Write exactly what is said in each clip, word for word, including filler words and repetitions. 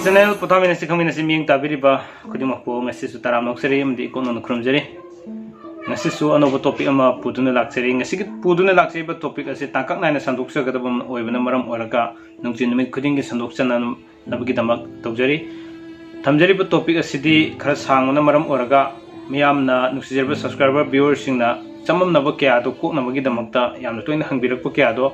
Channel ꯄꯣꯊꯥꯃꯤꯟꯅꯁꯤ ꯈꯪꯃꯤꯟꯅꯁꯤ ꯃꯤꯠꯌꯦꯡ ꯇꯥꯕꯤꯔꯤꯕ ꯈꯨꯗꯤꯡꯃꯛꯄꯨ ꯉꯁꯤꯁꯨ ꯇꯔꯥꯝꯅ ꯑꯣꯛꯆꯔꯤ ꯑꯃꯗꯤ ꯏꯀꯣꯛꯅꯅ ꯈꯨꯔꯨꯝꯖꯔꯤ꯫ ꯉꯁꯤꯁꯨ ꯑꯅꯧꯕ ꯇꯣꯄꯤꯛ ꯑꯃ ꯄꯨꯗꯨꯅ ꯂꯥꯛꯆꯔꯤ꯫ ꯉꯁꯤꯒꯤ ꯄꯨꯗꯨꯅ ꯂꯥꯛꯆꯔꯤꯕ ꯇꯣꯄꯤꯛ ꯑꯁꯤ ꯇꯥꯡꯀꯛ ꯅꯥꯏꯅ ꯁꯟꯗꯣꯛꯆꯒꯗꯕ ꯑꯃ ꯑꯣꯏꯕꯅ ꯃꯔꯝ ꯑꯣꯏꯔꯒ ꯅꯨꯡꯇꯤ ꯅꯨꯃꯤꯠ ꯈꯨꯗꯤꯡꯒꯤ ꯁꯟꯗꯣꯛꯆꯅꯕꯒꯤꯗꯃꯛ ꯇꯧꯖꯔꯤ꯫ ꯊꯝꯖꯔꯤꯕ ꯇꯣꯄꯤꯛ ꯑꯁꯤꯗꯤ ꯈꯔ ꯁꯥꯡꯕꯅ ꯃꯔꯝ ꯑꯣꯏꯔꯒ ꯃꯤꯌꯥꯝꯅ ꯅꯨꯡꯁꯤꯖꯔꯕ ꯁꯕꯁꯀ꯭ꯔꯥꯏꯕꯔ ꯚ꯭ꯌꯨꯋꯔꯁꯤꯡꯅ ꯆꯃꯝꯅꯕ ꯀꯌꯥꯗꯣ ꯀꯣꯛꯅꯕꯒꯤꯗꯃꯛꯇ ꯌꯥꯝꯅ ꯇꯣꯏꯅ ꯍꯪꯕꯤꯔꯛꯄ ꯀꯌꯥꯗꯣ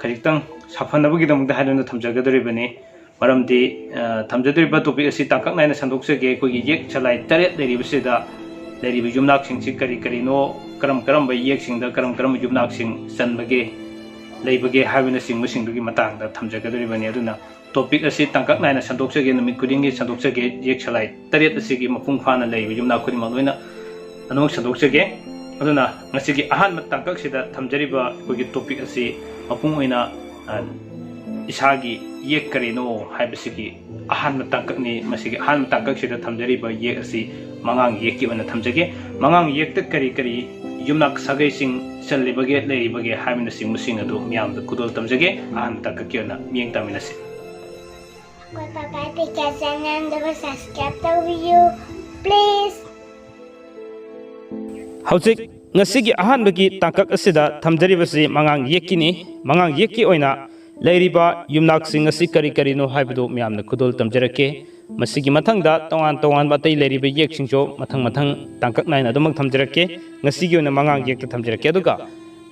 ꯈꯖꯤꯛꯇꯪ ꯁꯥꯐꯅꯕꯒꯤꯗꯃꯛꯇ ꯍꯥꯏꯗꯨꯅ ꯊꯝꯖꯒꯗꯧꯔꯤꯕꯅꯤ꯫ ꯃꯔꯝꯗꯤ ꯊꯝꯖꯗꯣꯔꯤꯕ ꯇꯣꯄꯤꯛ ꯑꯁꯤ ꯇꯥꯡꯀꯛ ꯅꯥꯏꯅ ꯁꯟꯗꯣꯛꯆꯒꯦ꯫ ꯑꯩꯈꯣꯏꯒꯤ ꯌꯦꯛ ꯁꯂꯥꯏ ꯇꯔꯦꯠ ꯂꯩꯔꯤꯕꯁꯤꯗ ꯂꯩꯔꯤꯕ ꯌꯨꯝꯅꯥꯛꯁꯤꯡꯁꯤ ꯀꯔꯤ ꯀꯔꯤꯅꯣ, ꯀꯔꯝ ꯀꯔꯝꯕ ꯌꯦꯛꯁꯤꯡꯗ ꯀꯔꯝ ꯀꯔꯝꯕ ꯌꯨꯝꯅꯥꯛꯁꯤꯡ ꯆꯟꯕꯒꯦ, ꯂꯩꯕꯒꯦ ꯍꯥꯏꯕꯅꯆꯤꯡꯕꯁꯤꯡꯗꯨꯒꯤ ꯃꯇꯥꯡꯗ ꯊꯝꯖꯒꯗꯧꯔꯤꯕꯅꯤ꯫ ꯑꯗꯨꯅ ꯇꯣꯄꯤꯛ ꯑꯁꯤ ꯇꯥꯡꯀꯛ ꯅꯥꯏꯅ ꯁꯟꯗꯣꯛꯆꯒꯦ, ꯅꯨꯃꯤꯠ ꯈꯨꯗꯤꯡꯒꯤ ꯁꯟꯗꯣꯛꯆꯒꯦ꯫ ꯌꯦꯛ ꯁꯂꯥꯏ ꯇꯔꯦꯠ ꯑꯁꯤꯒꯤ ꯃꯄꯨꯡ ꯐꯥꯅ ꯂꯩꯔꯤꯕ ꯌꯨꯝꯅꯥꯛ ꯈꯨꯗꯤꯡꯃꯛ ꯂꯣꯏꯅ ꯑꯗꯨꯃꯛ ꯁꯟꯗꯣꯛꯆꯒꯦ꯫ ꯑꯗꯨꯅ ꯉꯁꯤꯒꯤ ꯑꯍꯥꯟꯕ ꯇꯥꯡꯀꯛꯁꯤꯗ ꯊꯝꯖꯔꯤꯕ ꯑꯩꯈꯣꯏꯒꯤ ꯇꯣꯄꯤꯛ ꯑꯁꯤ ꯃꯄꯨꯡ ꯑꯣꯏꯅ, ꯑ, ꯏꯁꯥꯒꯤ ꯌꯦꯛ ꯀꯔꯤꯅꯣ ꯍꯥꯏꯕꯁꯤꯒꯤ ꯑꯍꯥꯟꯕ ꯇꯥꯡꯀꯛꯅꯤ꯫ ꯃꯁꯤꯒꯤ ꯑꯍꯥꯟꯕ ꯇꯥꯡꯀꯛꯁꯤꯗ ꯊꯝꯖꯔꯤꯕ ꯌꯦꯛ ꯑꯁꯤ ꯃꯉꯥꯡ ꯌꯦꯛꯀꯤ ꯑꯣꯏꯅ ꯊꯝꯖꯒꯦ꯫ ꯃꯉꯥꯡ ꯌꯦꯛꯇ ꯀꯔꯤ ꯀꯔꯤ ꯌꯨꯝꯅꯥꯛ ꯁꯥꯒꯩꯁꯤꯡ ꯆꯜꯂꯤꯕꯒꯦ, ꯂꯩꯔꯤꯕꯒꯦ ꯍꯥꯏꯕꯅꯆꯤꯡꯕꯁꯤꯡ ꯑꯗꯨ ꯃꯤꯌꯥꯝꯗ ꯈꯨꯗꯣꯜ ꯇꯝꯖꯒꯦ꯫ ꯑꯍꯥꯟꯕ ꯇꯥꯡꯀꯛꯀꯤ ꯑꯣꯏꯅ ꯃꯤꯠꯌꯦꯡ ꯇꯥꯃꯤꯟꯅꯁꯤ꯫ ꯑꯩꯈꯣꯏ ꯄꯥꯄꯥ ꯄꯤꯛꯆꯔ ꯆꯦꯅꯦꯜꯗꯨꯕꯨ ꯁꯕꯁꯀ꯭ꯔꯥꯏꯕ ꯇꯧꯕꯤꯌꯨ, ꯄ꯭ꯂꯤꯖ꯫ ꯍꯧꯖꯤꯛ ꯉꯁꯤꯒꯤ ꯑꯍꯥꯟꯕꯒꯤ ꯇꯥꯡꯀꯛ ꯑꯁꯤꯗ ꯊꯝꯖꯔꯤꯕꯁꯤ ꯃꯉꯥꯡ ꯌꯦꯛꯀꯤꯅꯤ꯫ ꯃꯉꯥꯡ ꯌꯦꯛꯀꯤ ꯑꯣꯏꯅ ꯂꯩꯔꯤꯕ ꯌꯨꯝꯅꯥꯛꯁꯤꯡ ꯑꯁꯤ ꯀꯔꯤ ꯀꯔꯤꯅꯣ ꯍꯥꯏꯕꯗꯨ ꯃꯌꯥꯝꯅ ꯈꯨꯗꯣꯜ ꯇꯝꯖꯔꯛꯀꯦ꯫ ꯃꯁꯤꯒꯤ ꯃꯊꯪꯗ ꯇꯣꯉꯥꯟ ꯇꯣꯉꯥꯟꯕ ꯑꯇꯩ ꯂꯩꯔꯤꯕ ꯌꯦꯛꯁꯤꯡꯁꯨ ꯃꯊꯪ ꯃꯊꯪ ꯇꯥꯡꯀꯛ ꯅꯥꯏꯅ ꯑꯗꯨꯃꯛ ꯊꯝꯖꯔꯛꯀꯦ꯫ ꯉꯁꯤꯒꯤ ꯑꯣꯏꯅ ꯃꯉꯥꯡ ꯌꯦꯛꯇ ꯊꯝꯖꯔꯛꯀꯦ꯫ ꯑꯗꯨꯒ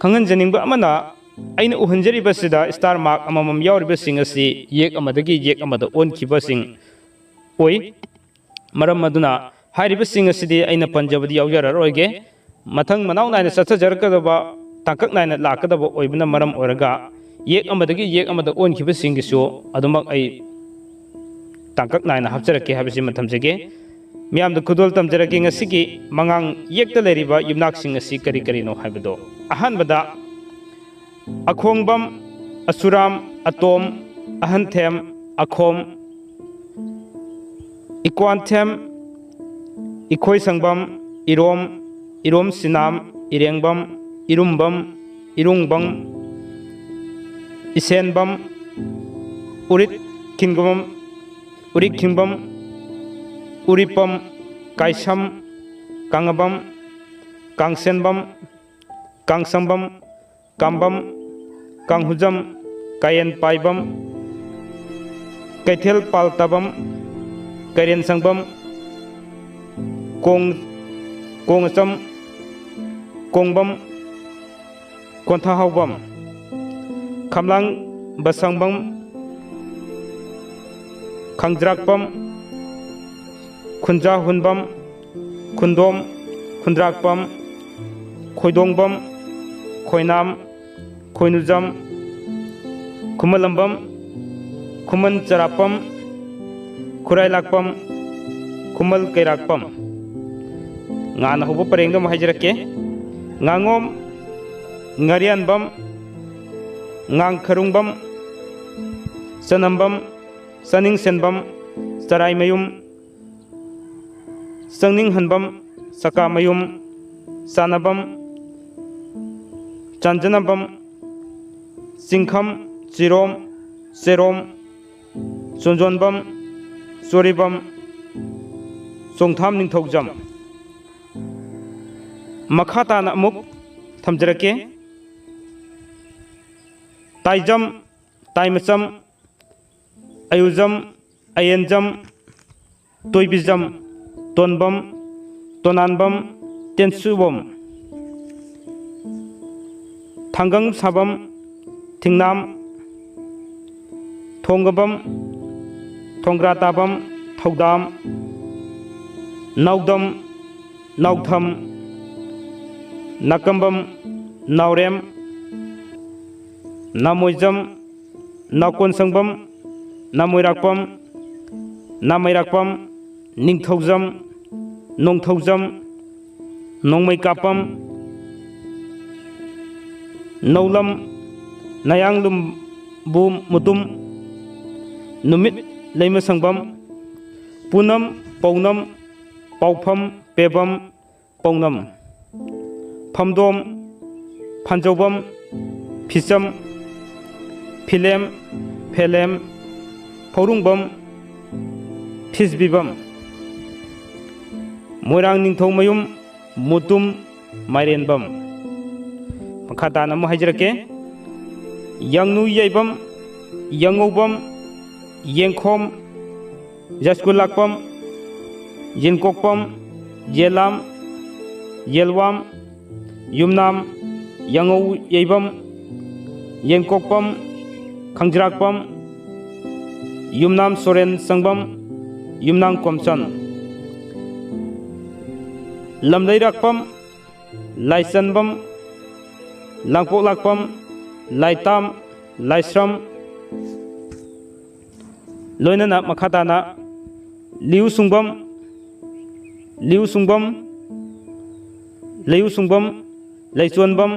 ꯈꯪꯍꯟꯖꯅꯤꯡꯕ ꯑꯃꯅ, ꯑꯩꯅ ꯎꯍꯟꯖꯔꯤꯕꯁꯤꯗ ꯁ꯭ꯇꯥꯔ ꯃꯥꯔꯛ ꯑꯃꯃꯝ ꯌꯥꯎꯔꯤꯕꯁꯤꯡ ꯑꯁꯤ ꯌꯦꯛ ꯑꯃꯗꯒꯤ ꯌꯦꯛ ꯑꯃꯗ ꯑꯣꯟꯈꯤꯕꯁꯤꯡ ꯑꯣꯏ꯫ ꯃꯔꯝ ꯑꯗꯨꯅ ꯍꯥꯏꯔꯤꯕꯁꯤꯡ ꯑꯁꯤꯗꯤ ꯑꯩꯅ ꯄꯟꯖꯕꯗꯤ ꯌꯥꯎꯖꯔꯔꯣꯏꯒꯦ꯫ ꯃꯊꯪ ꯃꯅꯥꯎ ꯅꯥꯏꯅ ꯆꯠꯊꯖꯔꯛꯀꯗꯕ, ꯇꯥꯡꯀꯛ ꯅꯥꯏꯅ ꯂꯥꯛꯀꯗꯕ ꯑꯣꯏꯕꯅ ꯃꯔꯝ ꯑꯣꯏꯔꯒ ꯌꯦꯛ ꯑꯃꯗꯒꯤ ꯌꯦꯛ ꯑꯃꯗ ꯑꯣꯟꯈꯤꯕꯁꯤꯡꯒꯤꯁꯨ ꯑꯗꯨꯃꯛ ꯑꯩ ꯇꯥꯡꯀꯛ ꯅꯥꯏꯅ ꯍꯥꯞꯆꯔꯛꯀꯦ ꯍꯥꯏꯕꯁꯤꯃ ꯊꯝꯖꯒꯦ꯫ ꯃꯤꯌꯥꯝꯗ ꯈꯨꯗꯣꯜ ꯇꯝꯖꯔꯛꯀꯦ ꯉꯁꯤꯒꯤ ꯃꯉꯥꯡ ꯌꯦꯛꯇ ꯂꯩꯔꯤꯕ ꯌꯨꯝꯅꯥꯛꯁꯤꯡ ꯑꯁꯤ ꯀꯔꯤ ꯀꯔꯤꯅꯣ ꯍꯥꯏꯕꯗꯣ꯫ ꯑꯍꯥꯟꯕꯗ ꯑꯈꯣꯡꯕꯝ, ꯑꯆꯨꯔꯥꯝ, ꯑꯇꯣꯝ, ꯑꯍꯟꯊꯦꯝ, ꯑꯈꯣꯝ, ꯏꯀ꯭ꯋꯥꯟꯊꯦꯝ, ꯏꯈꯣꯏꯁꯪꯕꯝ, ꯏꯔꯣꯝ, ꯏꯔꯣꯝ ꯁꯤꯅꯥꯝ, ꯏꯔꯦꯡꯕꯝ, ꯏꯔꯨꯝꯕꯝ, ꯏꯔꯨꯡꯕꯝ, ꯏꯁꯦꯟꯕꯝ, ꯎꯔꯤꯠ ꯈꯤꯟꯒꯨꯃꯝ, ꯎꯔꯤꯛ ꯊꯤꯡꯕꯝ, ꯎꯔꯤꯄꯝ, ꯀꯥꯏꯁꯝ, ꯀꯥꯡꯉꯕꯝ, ꯀꯥꯡꯁꯦꯟꯕꯝ, ꯀꯥꯡꯁꯪꯕꯝ, ꯀꯥꯝꯕꯝ, ꯀꯥꯡꯍꯨꯖꯝ, ꯀꯥꯌꯦꯟ ꯄꯥꯏꯕꯝ, ꯀꯩꯊꯦꯜ ꯄꯥꯜ ꯇꯥꯕꯝ, ꯀꯩꯔꯦꯟ ꯁꯪꯕꯝ, ꯀꯣꯡ-, ꯀꯣꯡ ꯑꯆꯝ, ꯀꯣꯡꯕꯝ, ꯀꯣꯟꯊꯥꯍꯧꯕꯝ, ꯈꯝꯂꯥꯡ ꯕꯁꯪꯕꯝ, ꯈꯪꯖ꯭ꯔꯥꯛꯄꯝ, ꯈꯨꯟꯖꯥ ꯍꯨꯟꯕꯝ, ꯈꯨꯟꯗꯣꯝ, ꯈꯨꯟꯗ꯭ꯔꯥꯛꯄꯝ, ꯈꯣꯏꯗꯣꯡꯕꯝ, ꯈꯣꯏꯅꯥꯝ, ꯈꯣꯏꯅꯨꯖꯝ, ꯈꯨꯃꯜꯂꯝꯕꯝ, ꯈꯨꯃꯟ ꯆꯔꯥꯛꯄꯝ, ꯈꯨꯔꯥꯏ ꯂꯥꯛꯄꯝ, ꯈꯨꯃꯜ ꯀꯩꯔꯥꯛꯄꯝ꯫ ꯉꯥꯅ ꯍꯧꯕ ꯄꯔꯦꯡꯗꯣ ꯑꯃꯨꯛ ꯍꯥꯏꯖꯔꯛꯀꯦ: ꯉꯥꯉꯣꯝ, ꯉꯥꯔꯤꯌꯥꯟꯕꯝ, ꯉꯥꯡꯈꯔꯨꯡꯕꯝ, ꯆꯅꯝꯕꯝ, ꯆꯥꯅꯤꯡꯁꯦꯟꯕꯝ, ꯆꯔꯥꯏꯃꯌꯨꯝ, ꯆꯪꯅꯤꯡꯍꯟꯕꯝ, ꯆꯀꯥꯃꯌꯨꯝ, ꯆꯥꯅꯕꯝ, ꯆꯥꯟꯖꯅꯕꯝ, ꯆꯤꯡꯈꯝ, ꯆꯤꯔꯣꯝ, ꯆꯦꯔꯣꯝ, ꯆꯣꯟꯖꯣꯟꯕꯝ, ꯆꯣꯔꯤꯕꯝ, ꯆꯣꯡꯊꯥꯝ ꯅꯤꯡꯊꯧꯖꯝ꯫ ꯃꯈꯥ ꯇꯥꯅ ꯑꯃꯨꯛ ꯊꯝꯖꯔꯛꯀꯦ: ꯇꯥꯏꯖꯝ, ꯇꯥꯏꯃꯆꯝ, ꯑꯌꯨꯖꯝ, ꯑꯌꯦꯟꯖꯝ, ꯇꯣꯏꯕꯤꯖꯝ, ꯇꯣꯟꯕꯝ, ꯇꯣꯅꯥꯟꯕꯝ, ꯇꯦꯟꯁꯨꯕꯝ, ꯊꯥꯡꯒꯪ ꯁꯥꯕꯝ, ꯊꯤꯡꯅꯥꯝ, ꯊꯣꯡꯒꯕꯝ, ꯊꯣꯡꯒ꯭ꯔꯥ ꯇꯥꯕꯝ, ꯊꯧꯗꯥꯝ, ꯅꯥꯎꯗꯝ, ꯅꯥꯎꯊꯝ, ꯅꯥꯀꯝꯕꯝ, ꯅꯥꯎꯔꯦꯝ, ꯅꯥꯃꯣꯏꯖꯝ, ꯅꯥꯎꯀꯣꯟꯁꯪꯕꯝ, ꯅꯥꯃꯣꯏꯔꯥꯛꯄꯝ, ꯅꯥꯃꯩꯔꯥꯛꯄꯝ, ꯅꯤꯡꯊꯧꯖꯝ, ꯅꯣꯡꯊꯧꯖꯝ, ꯅꯣꯡꯃꯩ ꯀꯥꯞꯄꯝ, ꯅꯧꯂꯝ, ꯅꯌꯥꯡꯂꯨꯝꯕꯨ ꯃꯨꯇꯨꯝ, ꯅꯨꯃꯤꯠ ꯂꯩꯃꯁꯪꯕꯝ, ꯄꯨꯅꯝ, ꯄꯧꯅꯝ, ꯄꯥꯎꯐꯝ, ꯄꯦꯕꯝ, ꯄꯧꯅꯝ, ꯐꯝꯗꯣꯝ, ꯐꯟꯖꯧꯕꯝ, ꯐꯤꯆꯝ, ꯐꯤꯂꯦꯝ, ꯐꯦꯂꯦꯝ, ꯐꯧꯔꯨꯡꯕꯝ, ꯊꯤꯁꯕꯤꯕꯝ, ꯃꯣꯏꯔꯥꯡ ꯅꯤꯡꯊꯧꯃꯌꯨꯝ, ꯃꯨꯇꯨꯝ, ꯃꯥꯏꯔꯦꯟꯕꯝ꯫ ꯃꯈꯥ ꯇꯥꯅ ꯑꯃꯨꯛ ꯍꯥꯏꯖꯔꯛꯀꯦ꯫ ꯌꯥꯡꯅꯨ ꯌꯩꯕꯝ, ꯌꯥꯉꯧꯕꯝ, ꯌꯦꯡꯈꯣꯝ, ꯌꯥꯏꯁ꯭ꯀꯨꯜ ꯂꯥꯛꯄꯝ, ꯌꯦꯟꯀꯣꯛꯄꯝ, ꯌꯦꯂꯥꯝ, ꯌꯦꯜꯋꯥꯝ, ꯌꯨꯝꯅꯥꯝ, ꯌꯥꯉꯧ ꯌꯩꯕꯝ, ꯌꯦꯟꯀꯣꯛꯄꯝ, ꯈꯪꯖꯤꯔꯥꯛꯄꯝ, ꯌꯨꯝꯅꯥꯝ ꯁꯣꯔꯦꯟ ꯆꯪꯕꯝ, ꯌꯨꯝꯅꯥꯝ ꯀꯣꯝꯆꯟ, ꯂꯝꯂꯩꯔꯥꯛꯄꯝ, ꯂꯥꯏꯆꯟꯕꯝ, ꯂꯥꯡꯄꯣꯛꯂꯥꯛꯄꯝ, ꯂꯥꯏꯇꯥꯝ, ꯂꯥꯏꯁ꯭ꯔꯝ, ꯂꯣꯏꯅꯅ ꯃꯈꯥ ꯇꯥꯅ ꯂꯤꯎ ꯁꯨꯡꯕꯝ, ꯂꯤꯎ ꯁꯨꯡꯕꯝ, ꯂꯩꯎ ꯁꯨꯡꯕꯝ, ꯂꯩꯆꯣꯟꯕꯝ,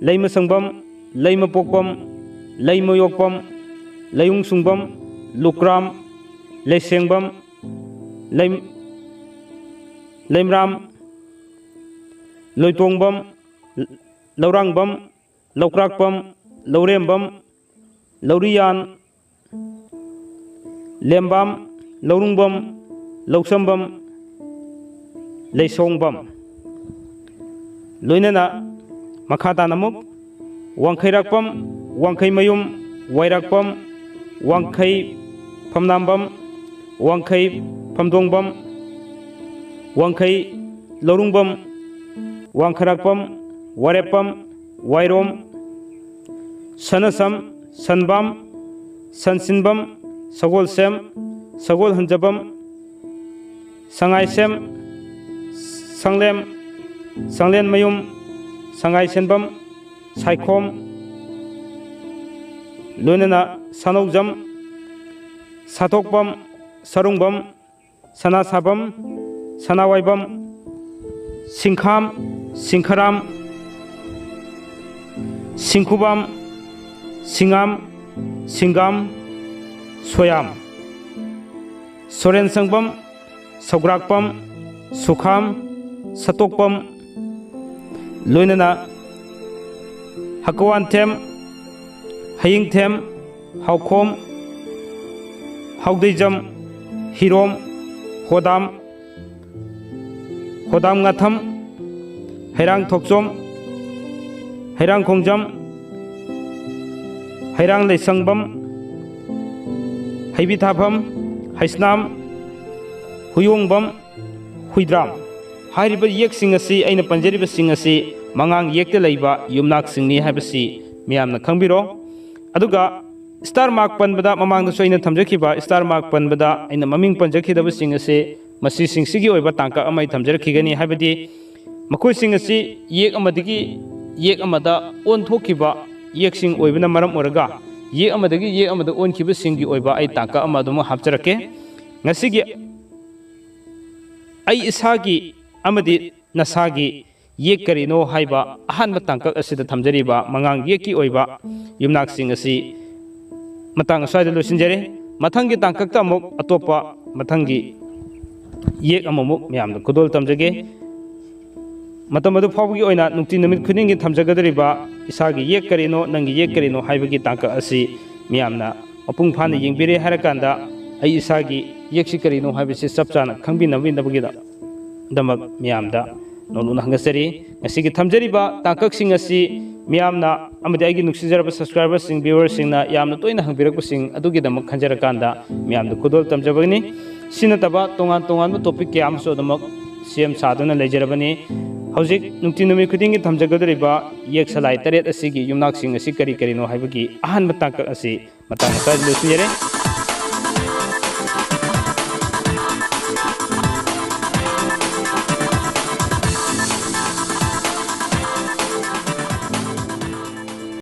ꯂꯩꯃꯁꯪꯕꯝ, ꯂꯩꯃꯄꯣꯛꯄꯝ, ꯂꯩꯃꯌꯣꯛꯄꯝ, ꯂꯩꯎꯡ ꯁꯨꯡꯕꯝ, ꯂꯨꯀ꯭ꯔꯥꯝ, ꯂꯩꯁꯦꯡꯕꯝ, ꯂꯩꯝ-, ꯂꯩꯃꯔꯥꯝ, ꯂꯣꯏꯇꯣꯡꯕꯝ, ꯂꯧꯔꯥꯡꯕꯝ, ꯂꯧꯀ꯭ꯔꯥꯛꯄꯝ, ꯂꯧꯔꯦꯝꯕꯝ, ꯂꯧꯔꯤꯌꯥꯟ, ꯂꯦꯝꯕꯥꯝ, ꯂꯧꯔꯨꯡꯕꯝ, ꯂꯧꯁꯝꯕꯝ, ꯂꯩꯁꯣꯡꯕꯝ꯫ ꯂꯣꯏꯅꯅ ꯃꯈꯥ ꯇꯥꯅ ꯑꯃꯨꯛ ꯋꯥꯡꯈꯩꯔꯥꯛꯄꯝ, ꯋꯥꯡꯈꯩꯃꯌꯨꯝ, ꯋꯥꯏꯔꯥꯛꯄꯝ, ꯋꯥꯡꯈꯩ ꯐꯝꯅꯥꯝꯕꯝ, ꯋꯥꯡꯈꯩ ꯐꯝꯗꯣꯡꯕꯝ, ꯋꯥꯡꯈꯩ ꯂꯧꯔꯨꯡꯕꯝ, ꯋꯥꯡꯈꯩꯔꯥꯛꯄꯝ, ꯋꯥꯔꯦꯞꯄꯝ, ꯋꯥꯏꯔꯣꯝ, ꯁꯅꯁꯝ, ꯁꯟꯕꯥꯝ, ꯁꯟꯁꯤꯟꯕꯝ, ꯁꯒꯣꯜꯁꯦꯝ, ꯁꯒꯣꯜ ꯍꯟꯖꯕꯝ, ꯁꯉꯥꯏꯁꯦꯝ, ꯁꯪꯂꯦꯝ, ꯁꯪꯂꯦꯟꯃꯌꯨꯝ, ꯁꯉꯥꯏꯁꯦꯟꯕꯝ, ꯁꯥꯏꯈꯣꯝ, ꯂꯣꯏꯅꯅ ꯁꯥꯅꯧꯖꯝ, ꯁꯥꯊꯣꯛꯄꯝ, ꯁꯔꯨꯡꯕꯝ, ꯁꯅꯥꯁꯥꯕꯝ, ꯁꯅꯥꯋꯥꯏꯕꯝ, ꯁꯤꯡꯈꯥꯝ, ꯁꯤꯡꯈꯔꯥꯝ, ꯁꯤꯡꯈꯨꯕꯥꯝ, ꯁꯤꯡꯉꯥꯝ, ꯁꯤꯡꯒꯥꯝ, ꯁꯣꯌꯥꯝ, ꯁꯣꯔꯦꯟ ꯁꯪꯕꯝ, ꯁꯧꯒ꯭ꯔꯥꯛꯄꯝ, ꯁꯨꯈꯥꯝ, ꯁꯇꯣꯛꯄꯝ, ꯂꯣꯏꯅꯅ ꯍꯀꯋꯥꯟꯊꯦꯝ, ꯍꯌꯤꯡꯊꯦꯝ, ꯍꯥꯎꯈꯣꯝ, ꯍꯥꯎꯗꯩꯖꯝ, ꯍꯤꯔꯣꯝ, ꯍꯣꯗꯥꯝ, ꯍꯣꯗꯥꯝ ꯉꯥꯊꯝ, ꯍꯩꯔꯥꯡ ꯊꯣꯛꯆꯣꯝ, ꯍꯩꯔꯥꯡ ꯈꯣꯡꯖꯝ, ꯍꯩꯔꯥꯡ ꯂꯩꯁꯪꯕꯝ, ꯍꯩꯕꯤꯊꯥꯐꯝ, ꯍꯩꯁꯅꯥꯝ, ꯍꯨꯌꯣꯡꯕꯝ, ꯍꯨꯏꯗ꯭ꯔꯥꯝ꯫ ꯍꯥꯏꯔꯤꯕ ꯌꯦꯛꯁꯤꯡ ꯑꯁꯤ, ꯑꯩꯅ ꯄꯟꯖꯔꯤꯕꯁꯤꯡ ꯑꯁꯤ ꯃꯉꯥꯡ ꯌꯦꯛꯇ ꯂꯩꯕ ꯌꯨꯝꯅꯥꯛꯁꯤꯡꯅꯤ ꯍꯥꯏꯕꯁꯤ ꯃꯤꯌꯥꯝꯅ ꯈꯪꯕꯤꯔꯣ꯫ ꯑꯗꯨꯒ star mark ꯄꯟꯕꯗ, ꯃꯃꯥꯡꯗꯁꯨ ꯑꯩꯅ ꯊꯝꯖꯈꯤꯕ star mark ꯄꯟꯕꯗ ꯑꯩꯅ ꯃꯃꯤꯡ ꯄꯟꯖꯈꯤꯗꯕꯁꯤꯡ ꯑꯁꯤ ꯃꯁꯤꯁꯤꯡꯁꯤꯒꯤ ꯑꯣꯏꯕ ꯇꯥꯡꯀꯛ ꯑꯃ ꯑꯩ ꯊꯝꯖꯔꯛꯈꯤꯒꯅꯤ꯫ ꯍꯥꯏꯕꯗꯤ ꯃꯈꯣꯏꯁꯤꯡ ꯑꯁꯤ ꯌꯦꯛ ꯑꯃꯗꯒꯤ ꯌꯦꯛ ꯑꯃꯗ ꯑꯣꯟꯊꯣꯛꯈꯤꯕ ꯌꯦꯛꯁꯤꯡ ꯑꯣꯏꯕꯅ ꯃꯔꯝ ꯑꯣꯏꯔꯒ, ꯌꯦꯛ ꯑꯃꯗꯒꯤ ꯌꯦꯛ ꯑꯃꯗ ꯑꯣꯟꯈꯤꯕꯁꯤꯡꯒꯤ ꯑꯣꯏꯕ ꯑꯩ ꯇꯥꯡꯀꯛ ꯑꯃ ꯑꯗꯨꯃꯛ ꯍꯥꯞꯆꯔꯛꯀꯦ꯫ ꯉꯁꯤꯒꯤ ꯑꯩ ꯏꯁꯥꯒꯤ ꯑꯃꯗꯤ ꯅꯁꯥꯒꯤ ꯌꯦꯛ ꯀꯔꯤꯅꯣ ꯍꯥꯏꯕ ꯑꯍꯥꯟꯕ ꯇꯥꯡꯀꯛ ꯑꯁꯤꯗ ꯊꯝꯖꯔꯤꯕ ꯃꯉꯥꯡ ꯌꯦꯛꯀꯤ ꯑꯣꯏꯕ ꯌꯨꯝꯅꯥꯛꯁꯤꯡ ꯑꯁꯤ ꯃꯇꯥꯡ ꯑꯁ꯭ꯋꯥꯏꯗ ꯂꯣꯏꯁꯤꯟꯖꯔꯦ꯫ ꯃꯊꯪꯒꯤ ꯇꯥꯡꯀꯛꯇ ꯑꯃꯨꯛ ꯑꯇꯣꯞꯄ ꯃꯊꯪꯒꯤ ꯌꯦꯛ ꯑꯃꯃꯨꯛ ꯃꯌꯥꯝꯗ ꯈꯨꯗꯣꯜ ꯇꯝꯖꯒꯦ꯫ ꯃꯇꯝ ꯑꯗꯨ ꯐꯥꯎꯕꯒꯤ ꯑꯣꯏꯅ ꯅꯨꯡꯇꯤ ꯅꯨꯃꯤꯠ ꯈꯨꯗꯤꯡꯒꯤ ꯊꯝꯖꯒꯗꯧꯔꯤꯕ ꯏꯁꯥꯒꯤ ꯌꯦꯛ ꯀꯔꯤꯅꯣ, ꯅꯪꯒꯤ ꯌꯦꯛ ꯀꯔꯤꯅꯣ ꯍꯥꯏꯕꯒꯤ ꯇꯥꯡꯀꯛ ꯑꯁꯤ ꯃꯤꯌꯥꯝꯅ ꯃꯄꯨꯡ ꯐꯥꯅ ꯌꯦꯡꯕꯤꯔꯦ ꯍꯥꯏꯔꯀꯥꯟꯗ, ꯑꯩ ꯏꯁꯥꯒꯤ ꯌꯦꯛꯁꯤ ꯀꯔꯤꯅꯣ ꯍꯥꯏꯕꯁꯤ ꯆꯞ ꯆꯥꯅ ꯈꯪꯕꯤꯅꯕꯒꯤꯗꯃꯛ ꯃꯤꯌꯥꯝꯗ ꯅꯧꯅ ꯍꯪꯒꯠꯆꯔꯤ꯫ ꯉꯁꯤꯒꯤ ꯊꯝꯖꯔꯤꯕ ꯇꯥꯡꯀꯛꯁꯤꯡ ꯑꯁꯤ ꯃꯤꯌꯥꯝꯅ ꯑꯃꯗꯤ ꯑꯩꯒꯤ ꯅꯨꯡꯁꯤꯖꯔꯕ subscriberꯁꯤꯡ, viewerꯁꯤꯡꯅ ꯌꯥꯝꯅ ꯇꯣꯏꯅ ꯍꯪꯕꯤꯔꯛꯄꯁꯤꯡ ꯑꯗꯨꯒꯤꯗꯃꯛ ꯈꯟꯖꯔꯀꯥꯟꯗ ꯃꯤꯌꯥꯝꯗ ꯈꯨꯗꯣꯜ ꯇꯝꯖꯕꯅꯤ꯫ ꯁꯤ ꯅꯠꯇꯕ ꯇꯣꯉꯥꯟ ꯇꯣꯉꯥꯟꯕ topic ꯀꯌꯥ ꯑꯃꯁꯨ ꯑꯗꯨꯃꯛ ꯁꯦꯝ ꯁꯥꯗꯨꯅ ꯂꯩꯖꯔꯕꯅꯤ꯫ ꯍꯧꯖꯤꯛ ꯅꯨꯡꯇꯤ ꯅꯨꯃꯤꯠ ꯈꯨꯗꯤꯡꯒꯤ ꯊꯝꯖꯒꯗꯧꯔꯤꯕ ꯌꯦꯛ ꯁꯂꯥꯏ ꯇꯔꯦꯠ ꯑꯁꯤꯒꯤ ꯌꯨꯝꯅꯥꯛꯁꯤꯡ ꯑꯁꯤ ꯀꯔꯤ ꯀꯔꯤꯅꯣ ꯍꯥꯏꯕꯒꯤ ꯑꯍꯥꯟꯕ ꯇꯥꯡꯀꯛ ꯑꯁꯤ ꯃꯇꯥꯡ ꯑꯁ꯭ꯋꯥꯏꯗ ꯂꯣꯏꯁꯤꯟꯖꯔꯦ꯫